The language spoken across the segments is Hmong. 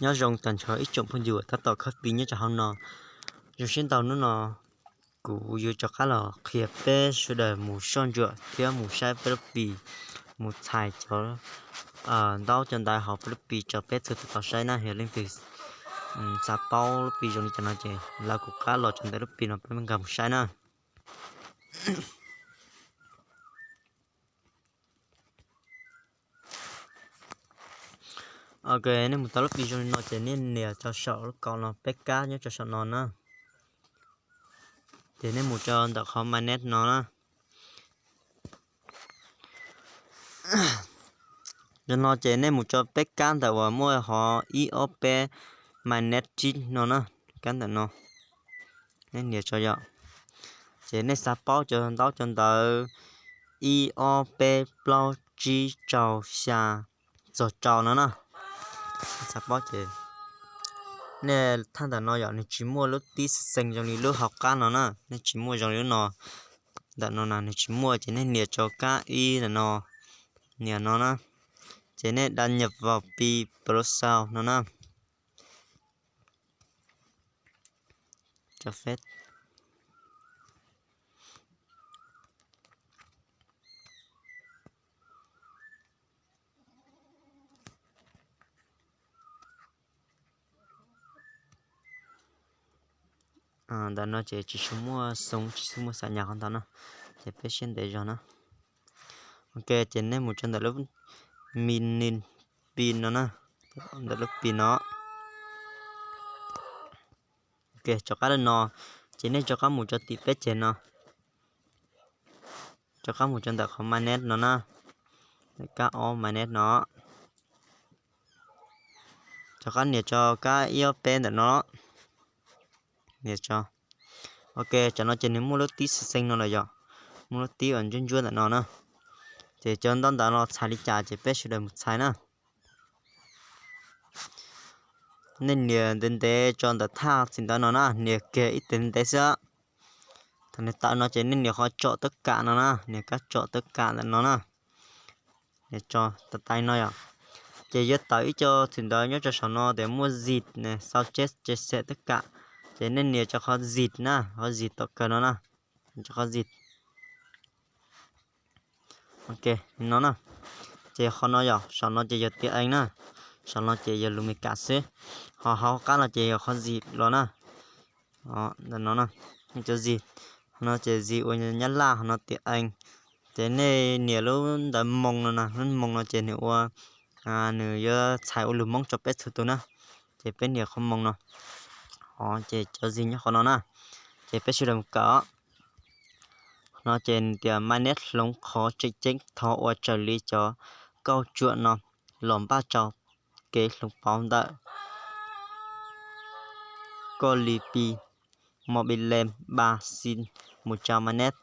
Nyob zoo tag nrho ib tsoom phooj ywg tab tom copy nyob rau hauv no. Zoo siab ntau hnub no kuv yuav rov qab los qhia peb sawv daws mus soj ntsuam thiab mus saib peb lub Pi, mus txhais cov ntaub cov ntawv hauv peb lub Pi rau peb txhua tus tau saib na. Yog leej twg xav paub lub Pi zoo li cas no ces lawv kuv qab los rau ntawm lub Pi no peb nkag mus saib na. Ok, nej mus tau lub Pi zoo li no ces nej nias rau saum lub kaum no peb kab nyob rau saum no na. Ces nej mus rau ntawm qhov mainnet no na. Zoo no ces nej mus rau peb kab ntawm uas muaj hov ib ob peb mainnet tsib no na, kab ntawm no. Nej nias rau yom. Ces nej xav paub cov ntaub cov ntawv ib ob peb plaub tsib rau xya txog rau no na. Xav paub ces nej thaj ntawm no yom, nws tsis muaj lub tib xees zoo li lub hauv qab no na, nej tsis muaj zoo li lub no. Ntawm no na nws tsis muaj ces nej nias rau kab ib ntawm no, nias no na. Ces nej đăng nhập vào Pi Pro Sau no na. Ntawm no ces tsis tshua muaj xoo, tsis tshua muaj xas nyas qhov ntawd na, ces peb siab ntev zog na. Ok, ces nej mus rau ntawm lub mini Pi no na, ntawm lub Pi no. Ok, rov qab li no, ces nej rov qab mus rau tim peb ceg no, rov qab mus rau ntawm qhov mainnet no na, kab ob mainnet no. Rov qab nias rau kab ib ob peb ntawm no. Nias rau. Ok, tam no ces nws muaj lub tib xees xees no lawm yom, muaj lub tib uas ntsuab ntsuab ntawm no na. Ces cov ntaub ntawv no txhais li cas ces peb sawv daws mus txhais na. Nej nias ntev ntev rau ntawm thaj txiv ntawv no na, nias kiag ib teg ntev xwb. Thaum nws tawm no ces nej nias qhov tsom tawb kam no na, nias kab tsom tawb kam ntawm no na. Nias tso tawm tais no yom. Ces yuav tawm ib co txiv ntawv nyob rau saum no tias muaj zis ne, sau tseb tse xem tawb kam. Ces nej nias rau qhov zis na, qhov zis tom kawg no na. Rau qhov zis. Ok, no na. Ces qhov no yog, saum no ces yog tiav ees na, saum no ces yog lus Meskas xwb. Ho hauv qab no ces yog qhov zis los na. Ntawm no na, cov zis, qhov no ces zis ua Nyab Laj, qhov no tiav ees. Ces nej nias lub ntawv moo no na, lub moo no ces nws ua, nws yuav txhais ua lus Hmoob rau peb txhua tus na. Ces peb nias qhov moo no. Ces cov zis nyob qhov no na. Ces peb sawv daws mus kawm. Qhov no ces nws tias mainnet hloov qhov tseem ceeb, thov ua raws li cov kauj tsuam no los npaj rau kev hloov pauv ntawm koj li Pi Mobile Ba Xin mus rau mainnet.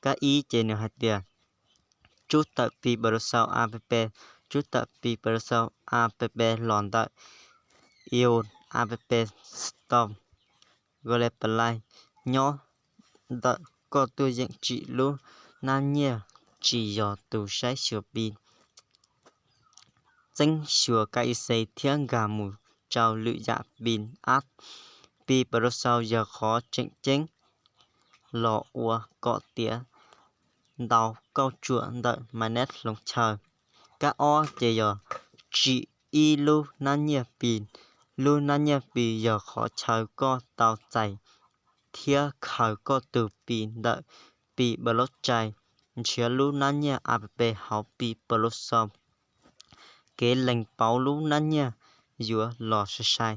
Kab ib ces nws hais tias rub tawm Pi Browser app, rub tawm Pi Browser app los ntawm iOS App Store, Google Play, nyob ntawm koj tuaj yeem tsim lub hnab nyiaj tsis yog tus saib xyuas Pi, txeeb xyuas K Y C thiab nkag mus rau lwm yam Pi app. Pi Browser yog qhov tseem ceeb los ua kom tiav ntau kauj tsuam ntawm mainnet hloov chaw. Kab ob ces yog tsim ib lub hnab nyiaj Pi. Lub hnab nyiaj Pi yog qhov chaw koj tau txais thiab khaws koj tus Pi ntawm Pi Blockchain, nrhiav lub hnab nyiaj app hauv Pi Browser. Kev lees pauv lub hnab nyiaj yuav los sai sai.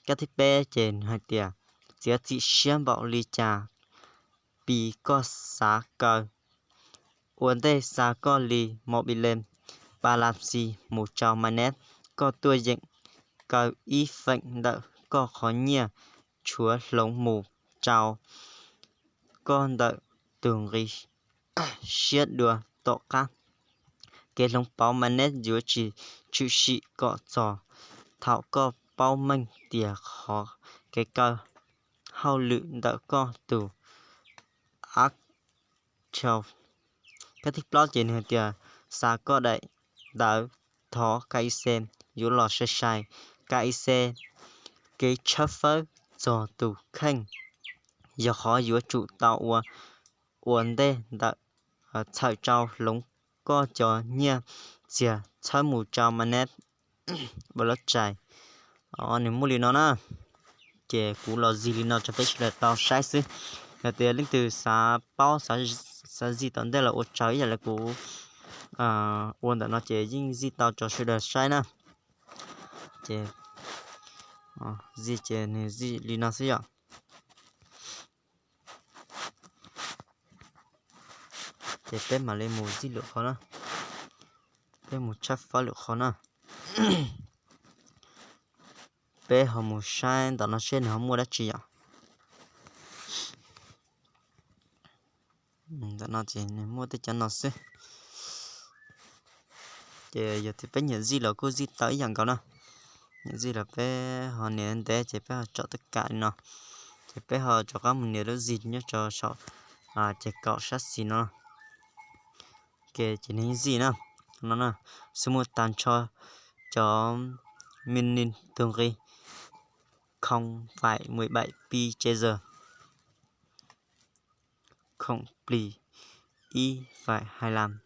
Kab thib peb ces nws hais tias txiav txim siab npaum li cas Pi koj xav kaw. Ua ntej xa koj li Mobile Balance mus rau mainnet, koj tuaj yeem kaw ib feem ntawm koj qhov nyiaj tshuav hloov mus rau koj ntawm tus nqi siab dua tom qab. Kev hloov pauv mainnet yuav tsis tshwm sim kom txog thaum koj paub meej tias qhov kev kaw hauj lwm ntawm koj tus app. Kab thib plaub ces nws hais tias xa koj daim ntawv thov K Y C yuav los sai sai. K I C kev tshawb fawb txog tus kheej, yog qhov yuav tsum tau ua ua ntej ntawm txhawm rau hloov koj cov nyiaj txiag txhawb mus rau Mainnet Blockchain. Nws muaj li no na, ces kuv los zig li no rau peb sawv daws tau saib xwb. Yog tias leej twg xav paub xav zig tom ntej los ua tsaug ib yam li kuv ua ntawm no ces yeej zig tau rau sawv daws saib na. Ces zig ces nws zig li no xwb yom. Ces peb mam li mus zig lwm qhov na, peb mus tshawb fawb lwm qhov na. Peb ho mus saib ntawm no seb nws ho muaj dab tsi yom. Ntawm no ces nws muaj tej cov no xwb. Ces yog tias peb nyiam zig los kuj zig tau ib yam nkaus na. Nyiam zig los peb ho nias ntev ces peb ho tsom tej kam li no, ces peb ho rov qab mus nias lub zig nyob rau saum ces kaum sab xis no. Ok, ces nws yeej zig na. No na, xub muaj tag nrho cov mini tus nqi không phẩy mười bảy pi trên giờ, khủng plis ib phẩy hai lăm.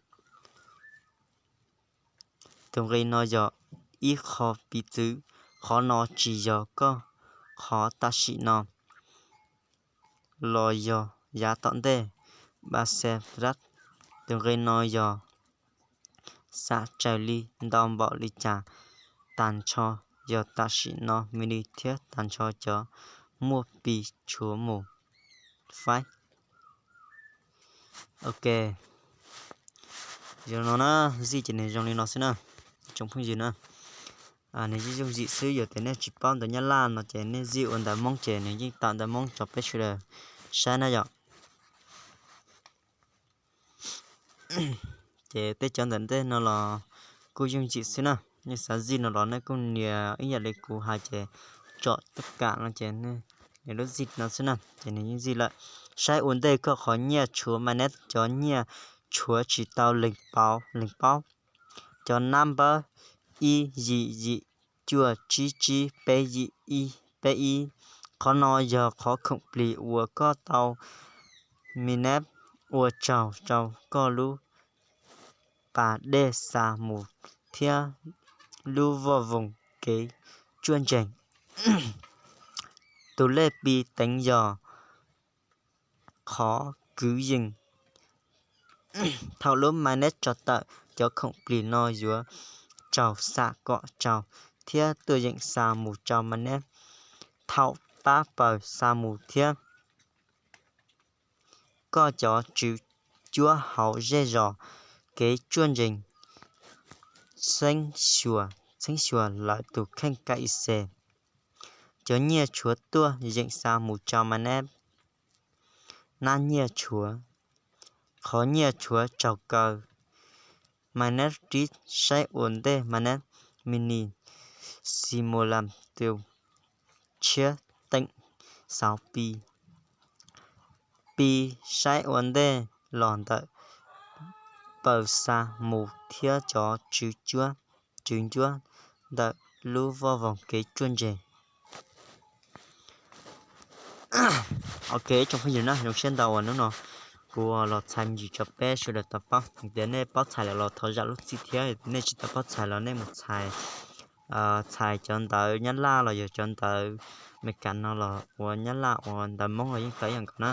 Tus nqi no yog ib qho piv txwv, qhov no tsis yog koj qhov tam sim no los yog yav tom ntej. Ba xe rab, tus nqi no yog xav raws li ntau npaum li cas, tag nrho yog tam sim no mini thiab tag nrho cov muaj pi tshuav mus faib. Ok, zoo no na, zig ces nws zoo li no xwb na, tsoom phooj ywg na. Nws yeej yooj yim xwb, yog tias nej tsis paub ntawv Nyab Laj no ces nej zig ua ntawv Hmoob ces nws yeej tawm ntawv Hmoob rau peb sawv daws saib na yom. Ces tej cov ntawm ntej no los kuj yooj yim xwb na, nej xav zig no los nej kuj nias ib yam li kuv hais ces tsom tej kam no ces nias lub zig no xwb na ces nws yeej zig lawm. Saib ua ntej koj qhov nyiaj tshuav Mainnet, cov nyiaj tshuav tsis tau lees paub, lees paub. Cov nab npawb ib yim yim cuaj tsib tsib peb yim ib peb ib. Qhov no yog qhov khoom plis uas koj tau Mainnet. Ua tsaug rau koj lub pas dej xa mus thiab lub voj voog kev tsuaj ntseeg. Tus lej pi teev yog qhov kwv yees. Thaum lub Mainnet tso tawm, cov khoom plis no yuav raug xam kom raug thiab tuaj yeem xa mus rau Mainnet thaum pab pawg xa mus thiab. Koj cov tswv cuab hauv zej zos kev tsuaj ntseeg txheeb xyuas, txheeb xyuas lawv tus kheej K I C. Cov nyiaj tshuav tuaj yeem xa mus rau Mainnet. Nab nyiaj tshuav, qhov nyiaj tshuav tsaug kaw. Mainnet rib saib ua ntej Mainnet mini simulator tshiab teem xauv pi. Pi saib ua ntej los ntawm pawg xa mus thiab cov tswv cuab, tswv cuab ntawm lub voj voog kev tsuaj ntseeg. Ok, tsoom phooj ywg na, zoo siab ntau uas hnub no kuv los txhais me ntsis rau peb sawv daws tau paub. Tias nej paub txhais lawm los thov zam lub txim thiab, nej tsis tau paub txhais los nej mus txhais, txhais cov ntawv Nyab Laj los yog cov ntawv Amelikas no los ua Nyab Laj ua ntawv Hmoob los yeej tau ib yam nkaus na.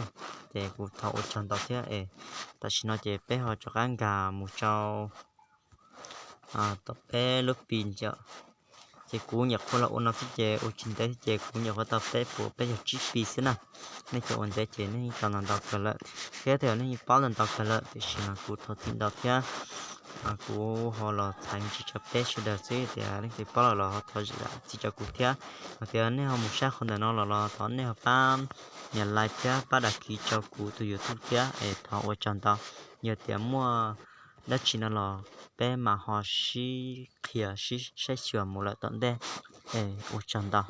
Ces kuv thov ua tsaug ntau thiab es tam sim no ces peb ho rov qab nkag mus rau tom peb lub pi ntawm. Ces kuv nyuam qhuav los ua no xwb ces ua tsis ntev thiab ces kuv nyuam qhuav tau peb puas peb caug tsib pi xwb na. Nej cov ua ntev ces nej yeej tau ntau ntau kawg lawm, thiab tej zaum nej yeej paub ntau ntau kawg lawm, tiam sis mas kuv thov txim ntau thiab. Kuv ho los txhais me ntsis rau peb sawv daws xwb, tias leej twg paub lawm los ho thov zam txim rau kuv thiab. Hos tias nej ho mus saib qhov ntawm no los los thov nej ho pab nias like thiab pab đăng ký rau kuv tus YouTube thiab es thov ua tsaug ntau. Yog tias muaj dab tsi no los peb mam ho sib qhia sib saib xyuas mus lawm tom ntej es ua tsaug ntau.